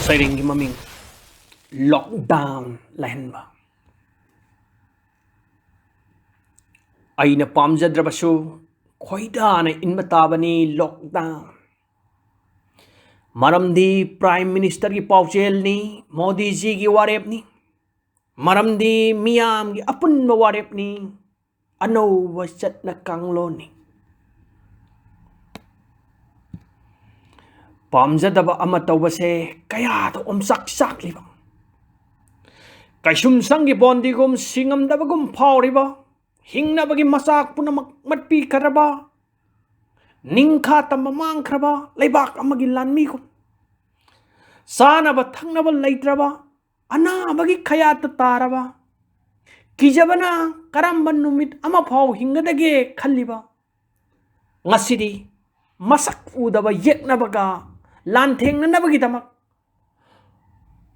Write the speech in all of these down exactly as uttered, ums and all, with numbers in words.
ꯁꯩꯔꯦꯡꯒꯤ ꯃꯃꯤꯡ, ꯂꯣꯛꯗꯥꯎꯟ ꯂꯩꯍꯟꯕ꯫ ꯑꯩꯅ ꯄꯥꯝꯖꯗ꯭ꯔꯕꯁꯨ ꯈꯣꯏꯗꯥꯅ ꯏꯟꯕ ꯇꯥꯕꯅꯤ ꯂꯣꯛꯗꯥꯎꯟ꯫ ꯃꯔꯝꯗꯤ ꯄ꯭ꯔꯥꯏꯝ ꯃꯤꯅꯤꯁꯇꯔꯒꯤ ꯄꯥꯎꯖꯦꯜꯅꯤ, ꯃꯣꯗꯤꯖꯤꯒꯤ ꯋꯥꯔꯦꯞꯅꯤ꯫ ꯃꯔꯝꯗꯤ ꯃꯤꯌꯥꯝꯒꯤ ꯑꯄꯨꯟꯕ ꯋꯥꯔꯦꯞꯅꯤ, ꯑꯅꯧꯕ ꯆꯠꯅ ꯀꯥꯡꯂꯣꯟꯅꯤ꯫ ꯄꯥꯝꯖꯗꯕ ꯑꯃ ꯇꯧꯕꯁꯦ ꯀꯌꯥꯗ ꯑꯣꯝꯆꯥꯛ ꯆꯥꯛꯂꯤꯕ, ꯀꯩꯁꯨꯝꯁꯪꯒꯤ ꯕꯣꯟꯗꯤꯒꯨꯝ ꯁꯤꯉꯝꯗꯕꯒꯨꯝ ꯐꯥꯎꯔꯤꯕ, ꯍꯤꯡꯅꯕꯒꯤ ꯃꯆꯥꯛ ꯄꯨꯝꯅꯃꯛ ꯃꯠꯄꯤꯈ꯭ꯔꯕ, ꯅꯤꯡꯈꯥ ꯇꯝꯕ ꯃꯥꯡꯈ꯭ꯔꯕ ꯂꯩꯕꯥꯛ ꯑꯃꯒꯤ ꯂꯥꯟꯃꯤꯒꯨꯝ, ꯆꯥꯅꯕ ꯊꯛꯅꯕ ꯂꯩꯇ꯭ꯔꯕ, ꯑꯅꯥꯕꯒꯤ ꯈꯌꯥꯠꯇ ꯇꯥꯔꯕ, ꯀꯤꯖꯕꯅ ꯀꯔꯝꯕ ꯅꯨꯃꯤꯠ ꯑꯃ ꯐꯥꯎ ꯍꯤꯡꯒꯗꯒꯦ ꯈꯜꯂꯤꯕ, ꯉꯁꯤꯗꯤ ꯃꯁꯛ ꯎꯗꯕ ꯌꯦꯛꯅꯕꯒ ꯂꯥꯟꯊꯦꯡꯅꯅꯕꯒꯤꯗꯃꯛ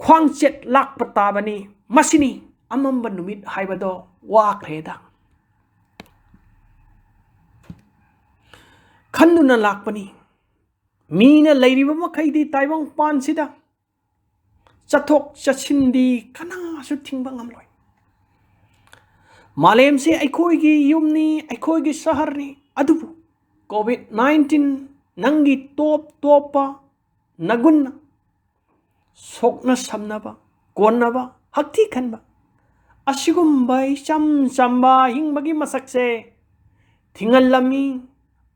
ꯈ꯭ꯋꯥꯡꯆꯦꯠ ꯂꯥꯛꯄ ꯇꯥꯕꯅꯤ꯫ ꯃꯁꯤꯅꯤ ꯑꯃꯝꯕ ꯅꯨꯃꯤꯠ ꯍꯥꯏꯕꯗꯣ꯫ ꯋꯥꯈ꯭ꯔꯦꯗ꯫ ꯈꯟꯗꯨꯅ ꯂꯥꯛꯄꯅꯤ꯫ ꯃꯤꯅ ꯂꯩꯔꯤꯕ ꯃꯈꯩꯗꯤ ꯇꯥꯏꯕꯪꯄꯥꯟꯁꯤꯗ ꯆꯠꯊꯣꯛ ꯆꯠꯁꯤꯟꯗꯤ ꯀꯅꯥꯁꯨ ꯊꯤꯡꯕ ꯉꯝꯂꯣꯏ꯫ ꯃꯥꯂꯦꯝꯁꯤ ꯑꯩꯈꯣꯏꯒꯤ ꯌꯨꯝꯅꯤ, ꯑꯩꯈꯣꯏꯒꯤ ꯁꯍꯔꯅꯤ꯫ ꯑꯗꯨꯕꯨ ꯀꯣꯚꯤꯗ ꯅꯥꯏꯟꯇꯤꯟ, ꯅꯪꯒꯤ ꯇꯣꯞ ꯇꯣꯞꯄ ꯅꯒꯨꯟꯅ ꯁꯣꯛꯅ ꯁꯝꯅꯕ, ꯀꯣꯟꯅꯕ, ꯍꯛꯊꯤ ꯈꯟꯕ, ꯑꯁꯤꯒꯨꯝꯕ ꯏꯆꯝ ꯆꯝꯕ ꯍꯤꯡꯕꯒꯤ ꯃꯁꯛꯁꯦ ꯊꯤꯡꯍꯜꯂꯝꯃꯤ꯫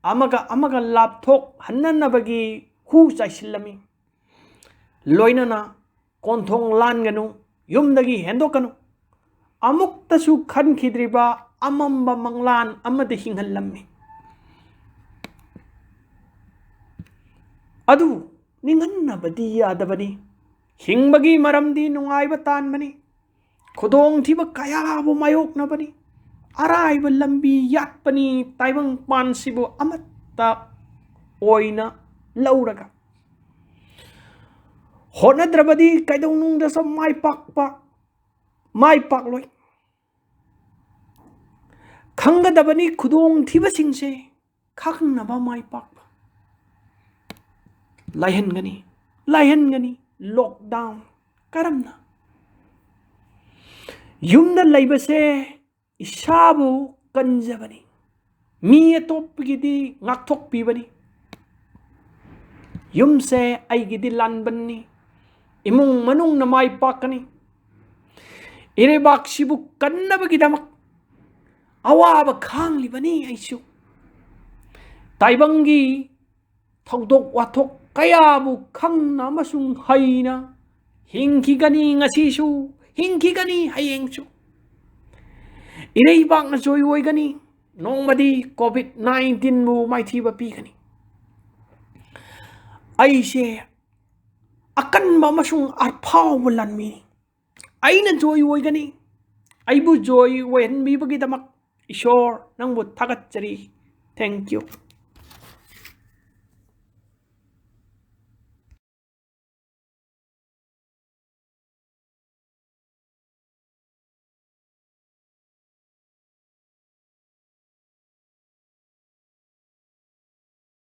ꯑꯃꯒ ꯑꯃꯒ ꯂꯥꯞꯊꯣꯛꯍꯟꯅꯅꯕꯒꯤ ꯍꯨ ꯆꯥꯏꯁꯤꯜꯂꯝꯃꯤ꯫ ꯂꯣꯏꯅꯅ ꯀꯣꯟꯊꯣꯡ ꯂꯥꯟꯒꯅꯨ, ꯌꯨꯝꯗꯒꯤ ꯍꯦꯟꯗꯣꯛꯀꯅꯨ꯫ ꯑꯃꯨꯛꯇꯁꯨ ꯈꯟꯈꯤꯗ꯭ꯔꯤꯕ ꯑꯃꯝꯕ ꯃꯪꯂꯥꯟ ꯑꯃꯗ ꯍꯤꯡꯍꯜꯂꯝꯃꯤ꯫ ꯑꯗꯨ ꯅꯤꯡꯍꯟꯅꯕꯗꯤ ꯌꯥꯗꯕꯅꯤ꯫ ꯍꯤꯡꯕꯒꯤ ꯃꯔꯝꯗꯤ ꯅꯨꯡꯉꯥꯏꯕ ꯇꯥꯟꯕꯅꯤ꯫ ꯈꯨꯗꯣꯡꯊꯤꯕ ꯀꯌꯥꯕꯨ ꯃꯥꯌꯣꯛꯅꯕꯅꯤ꯫ ꯑꯔꯥꯏꯕ ꯂꯝꯕꯤ ꯌꯥꯠꯄꯅꯤ꯫ ꯇꯥꯏꯕꯪꯄꯥꯟꯁꯤꯕꯨ ꯑꯃꯠꯇ ꯑꯣꯏꯅ ꯂꯧꯔꯒ ꯍꯣꯠꯅꯗ꯭ꯔꯕꯗꯤ ꯀꯩꯗꯧꯅꯨꯡꯗꯁꯨ ꯃꯥꯏ ꯄꯥꯛꯄ, ꯃꯥꯏ ꯄꯥꯛꯂꯣꯏ꯫ ꯈꯪꯒꯗꯕꯅꯤ ꯈꯨꯗꯣꯡꯊꯤꯕꯁꯤꯡꯁꯦ꯫ ꯈꯪꯅꯕ ꯃꯥꯏ ꯄꯥꯛꯄ ꯂꯥꯏꯍꯟꯒꯅꯤ, ꯂꯥꯏꯍꯟꯒꯅꯤ꯫ lockdown꯫ ꯀꯔꯝꯅ? ꯌꯨꯝꯗ ꯂꯩꯕꯁꯦ ꯏꯁꯥꯕꯨ ꯀꯟꯖꯕꯅꯤ, ꯃꯤ ꯑꯇꯣꯞꯄꯒꯤꯗꯤ ꯉꯥꯛꯊꯣꯛꯄꯤꯕꯅꯤ꯫ ꯌꯨꯝꯁꯦ ꯑꯩꯒꯤꯗꯤ ꯂꯥꯟꯕꯟꯅꯤ, ꯏꯃꯨꯡ ꯃꯅꯨꯡꯅ ꯃꯥꯏ ꯄꯥꯛꯀꯅꯤ꯫ ꯏꯔꯩꯕꯥꯛꯁꯤꯕꯨ ꯀꯟꯅꯕꯒꯤꯗꯃꯛ ꯑꯋꯥꯕ ꯈꯥꯡꯂꯤꯕꯅꯤ ꯑꯩꯁꯨ꯫ ꯇꯥꯏꯕꯪꯒꯤ ꯊꯧꯗꯣꯛ ꯋꯥꯊꯣꯛ ꯀꯌꯥꯕꯨ ꯈꯪꯅ ꯑꯃꯁꯨꯡ ꯍꯩꯅ ꯍꯤꯡꯈꯤꯒꯅꯤ, ꯉꯁꯤꯁꯨ ꯍꯤꯡꯈꯤꯒꯅꯤ, ꯍꯌꯦꯡꯁꯨ꯫ ꯏꯔꯩꯕꯥꯛꯅ ꯖꯣꯏ ꯑꯣꯏꯒꯅꯤ, ꯅꯣꯡꯃꯗꯤ COVID nineteenꯕꯨ ꯃꯥꯏꯊꯤꯕ ꯄꯤꯒꯅꯤ꯫ ꯑꯩꯁꯦ ꯑꯀꯟꯕ ꯑꯃꯁꯨꯡ ꯑꯐꯥꯎꯕ ꯂꯥꯟꯃꯤꯅꯤ꯫ ꯑꯩꯅ ꯖꯣꯏ ꯑꯣꯏꯒꯅꯤ꯫ ꯑꯩꯕꯨ ꯖꯣꯏ ꯑꯣꯏꯍꯟꯕꯤꯕꯒꯤꯗꯃꯛ ꯏꯁꯣꯔ, ꯅꯪꯕꯨ ꯊꯥꯒꯠꯆꯔꯤ꯫ Thank you꯫